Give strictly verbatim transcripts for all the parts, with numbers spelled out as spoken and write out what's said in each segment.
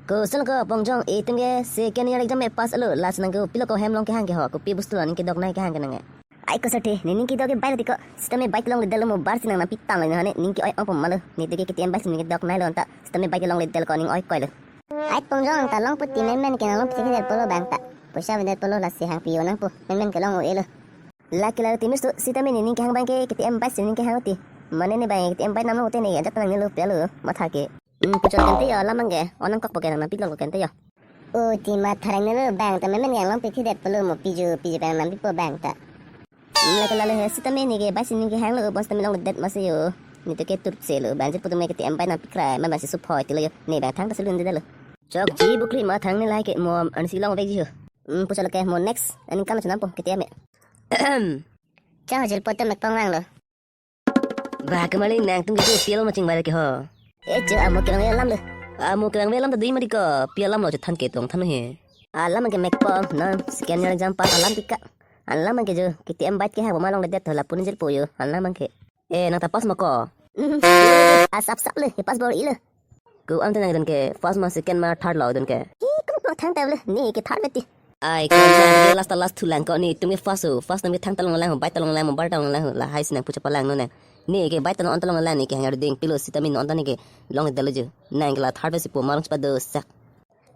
Ko sel ko Pongjong, itum ke second year exam me pass alo, lasi nang ke kopilo ko hem long kehang ke ho, kopi bostu lo ning kedok nai kehang ke nang ke. Ai ko sir the, ne ning kedok ke bike lo tiko, sitame bike longledetlo mo bar si nang nangpi tanglo ne, ning ke-oi ong pum ma lo, ne tike K T M bike si ning kedok nailo anta, sitame bike longledetlo ko ning oi koilo. Ai Pongjong ta long puti menmen ke nang long puti ke pulo bang ta. Poisa avedet pulo lasi hangpi-o nangpo, menmen ke long-o-elo. La ke la timis tu, sitame ne ning kehang bang ke K T M bike si ning kehang ti. Mane ne bang K T M bike nam long te ne ajat nang ne lo pelo, matha ke. Hmm, puchot kante yo, alam bang ke, onang kok po ke nang nangpi lo kante yo. O ti matha rang ne lo bang ta, menmen ke long puti det pulo mo piju, piju bang nangpipo bang ta. Hmm, la ke la le he, sitame ne ke bike si ning kehang lo, bos tame longledet masi yo. Ne to ke turp se lo, bang je putum ke K T M bike nangpi krai, ma bang si suphoi ti lo yo. Ne bang thangta sulun de lo. Chokji bukri ma thang ne la ke mo an si longvekji ho. Hmm, puchot lo ke mo next, ani kam chunam po, K T M e. Chang jil poto mek pong lang lo. Ba, kemali nangtum ke tu pial ma chingbar ke ho. E jo, amo kevangve alam lo. Amo kevangve alam ta dui mari ko, pial alam lo chethan ke tong than he. Alam ke mek pong, non, second year exam pass alam tika. Alam ke jo, K T M bike kehang ma longledet to lapu ne jil po yo, alam ke. E, nang ta pass ma ko. Asap sap le, pass bor-i le. Ko-an te nang dun ke, first ma, second ma, third lo dun ke. Hi, kum ko thang ta le, ne ke third beti. Ai, ko nang ke last ta last thu lang ko, ne tum ke first ho, first nang ke thang ta longlang ho, bike ta longlang ho, bar ta longlang ho, lahai si nang pucha palang non nang. Ne ke bike ta non ta longlang, ne ke hangar ding pilo sitame non ta ne ke longledetlo jo. Nang ke la third besi po ma long chepadosak.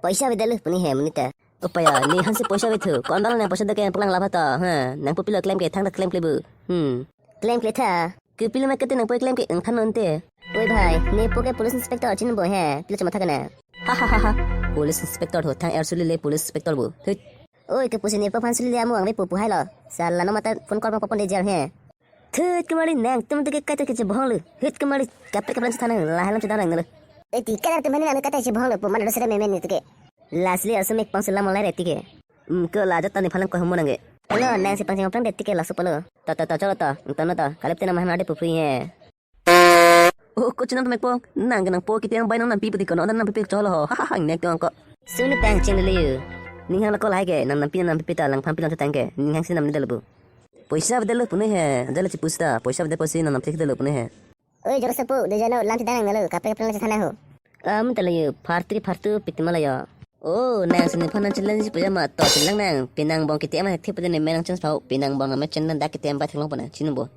Poisa avedetlo puni he monit ta. Upaya, ne hansi poisa avethu. Ko-an bang nang poisa do ke pulang labha to, ha. Nangpo pilo klem ke, thangta klem kle bu. Hmm. Klem kle tha. Kopilo ma kete nangpo klem ke nang than non te. Oi bhai, nepo ke police inspector chinbo he. Pilo chama thakana. Ha ha ha ha. Police inspector ho, thang er suli le police inspector bu. Hit. Oi, ke pusi nepo aphan suli le amo angve pu pu hai lo. Sala no mata phone call ma popon de jail he. Thut kemali nangtum tu ke kaita ke chebohong lo. Hut kemali kaprek kaplang chethan lo, lahai alam chethan lang lo. Eh, ti kadar tu mani nang kaita chebohong lo, pu mana dosa menmen tu ke. Lastly, aso mek pang sula molai re ti ke. Hmm, ko la jat ta nephan lang ko homo nang ke. Hello, nang si pang cheng plang de ti ke laso palo. To, to, to, cholo to, to no to, kalip te nang mahan ade pupri he. Oh, ko chinam mek pong, nang ke nangpo K T M bike nang nangpi pati ko, no nang nangpi pe cholo ho. Ha ha ha, nek tong ko. Suni pang cheng le yo. Ning hang la ko lahai ke, nang nangpi nang nangpi ta langphan pi lang chetang ke, ning hang si nam ni dalo bu. Poisa avedetlo pune he, ajala chipus ta, poisa avedet pusi non nam thek detlo pune he. Oi, jor sapu, de jano lam ti danang nalo, kaprek kaprek lang chethan ho. Am talo yo, party party pitima la yo. Oh, nang sini phan nang challenge puja ma to, chilang nang, pinang bong K T M thek pute ne menang chance pau, pinang bong nang me channel dak K T M bike theklong pona, chinu bo.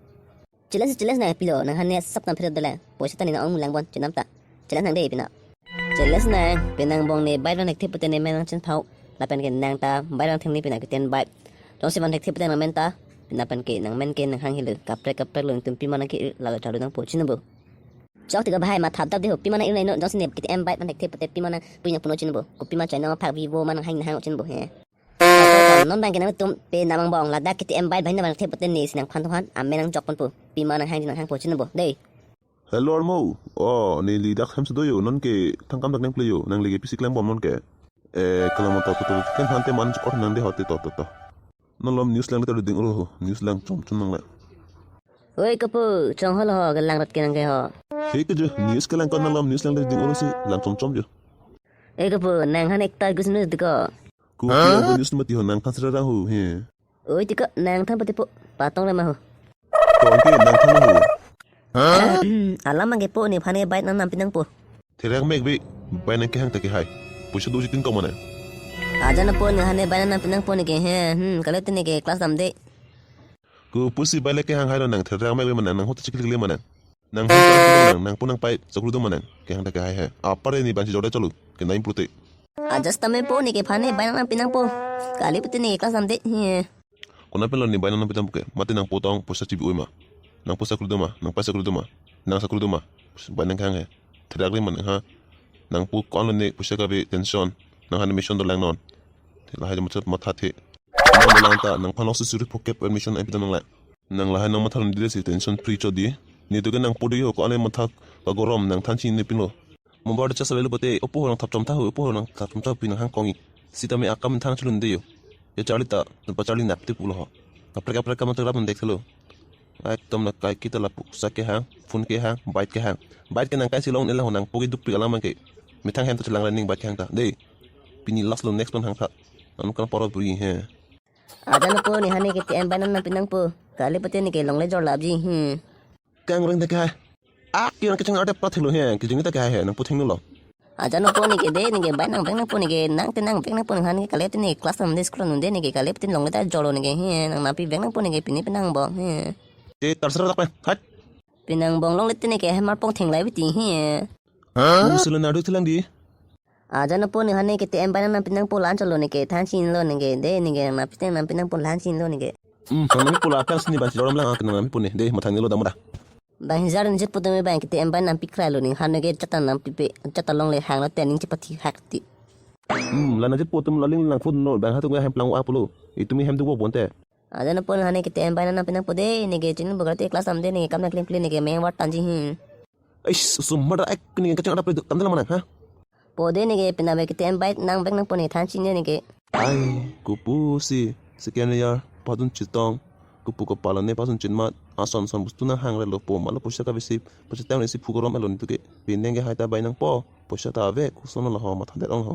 Challenge challenge nang pilo, nang hane sap tam phir dela, poisa ta ni nang ong lang bon, chinam ta. Challenge nang de pina. Challenge nang, pinang bong ne bike van thekthe pute ne menang chance pau. Lapen ke nang ta bike van thengni pina K T M bike. Jongsi van thekthe pute nang men ta. Pina pen ke nang men ke nang hang hilo. Kaprek kaprek lo tum pima nang ke lalo chalu nangpo chinu bo. Chok ti ko bhai ma thap dap de ho pima nang ir nai no jongsi ne K T M bike van thekthe pute pima nang pui nang puno chinu bo. Ko pima chai nang phak Vivo ma nang hang nang hang chinu bo he. Non bang ke nang tum pinang bong ladak K T M bike bhai nang van thekthe pute ne si nangphan thuhan amen nang jok ponpo. Pima nang hang nang hangpo chinu bo. Dei. Hello, armo. Oh, neli dak hem si do yo, non ke thang kam dak nang kle yo, nangli ke pisi klem bom non ke. Eh, kalam to to to, ken han te man chukor nang de hote to to to. Nang lom news lang de ding oro ho, news lang chom chom nang le. Oi kapu, chong hol ho, ke lang rat ke nang ke ho. He ke jo, news ke lang kon nang lom news lang de ding oro si, lang chom chom jo. Oi kapu, nang han ekta gus news diko. Ku pia ko news mati ho, nang than sera ho, he. Oi tiko, nang than pati po, patong le ma ho. Ko angke nang than ho. Alam angke po ne phane bike nang nam pinang po. Therak mek bi, bike nang kehang ta ke hai. Poisa do jitin ko mane. Aja na po ne hane bike nang nam pinang po ne ke he, hmm, kalo tene ke class dam de. Ko pusi bike le kehang hai lo nang, therak mek bi manang, nang hote chiklik le manang. Nang nang nang po nang pai, chakru do manang, kehang ta ke hai he. Apare ni bansi jorde cholo, ke naim prute. Aja sitame po ne ke phane bike nang nam pinang po. Kali pute ne ke class dam de, he. Kona pelo ne bike nang nam pinang po ke, mate nangpo tong poisa chibi oi ma. Nangpo chakru do ma, nang pai chakru do ma, nang chakru do ma, bike nang kehang he. Therak le manang ha. Nangpo ko-an lo ne poisa kave tension, nang han mission do lang non. Lahai matha matha the. Nang lang ta, nangphan lo si suri phokep admission ai pidam nang la. Nang lahai nang matha ron dile si tension free cho di. Ne to ke nangpo de ho ko-an le matha kagorom nang than si ne pinlo. Mobile recharge avelo pute, opo ho nang thap chom tha ho, opo ho nang thap chom tha pi nang hang kongi. Sitame akam thang chulun de yo. Ya charli ta, pa charli nak te pulo ho. Kaprek kaprek kam chakra pun dek thelo. Ekdom na kai kita lapu, sa kehang, phone kehang, bike kehang. Bike ke nang kai si long ne la ho nangpo ke dukpik alam ke. Methang hem ta chelang running bike kehang ta. Dei. Pini last lo next pon hang tha. Anu kan paro buri he. Aja nangpo ne hane K T M bike nang nam pinang po. Kali pute ne ke longle jor lapji. Hmm. Kang reng ta ke hai. Ak yang kechang arte prat thenglo he, kejing ta ke hai he, nangpo thenglo. Ajan po neke de neke bai nangvek nangpo neke nang te nangvek nangpo neke han ke kalep te neke class am de school an un de neke kalep te longle ta jolo neke he nang napi vek nangpo neke pini penang bong he. Te tarsara tak pe. Hat. Penang bong longle te neke hemar pong thenglai biti he. Huh? Sila nadu thilang di. Ajan po ne han neke T M bai nang pinang po lan cholo neke than chin lo neke de neke napi te nang pinang po lan chin lo neke. Hmm, nang nami pula kan sini ban si lorom lang, ah, nang nami pune. De, mathang ni lo damra. Bang hijar ni jet po tumi bang T M bai nang pikra lo ning han neke chata nang pipe chata longle hang lo te ning chepathi hak ti. Hmm, lana jet po tum laling lang phun no bang hatu hem plang wa pulo. Itumi hem tu wo bonte. Ajan po ne han neke T M bai nang pinang po de neke chin bugar te class am de neke kam na klim klim neke meng war tanji hi. Eish, sumar ek neke kachang ada pe tam dalam mana, ha? Po de neke pina be T M bai nangvek nangpo ne than chin de neke. Ai, kupu si, second year, padun chitong, kupu ko palane pasun chinmat, ason son bustu nang hang relo po, malo poisa ka besi, poisa tem resi phu korom elo nitu ke, pineng ke hai ta bai nangpo, poisa ta ave, kuson lo ho, matha det ong ho.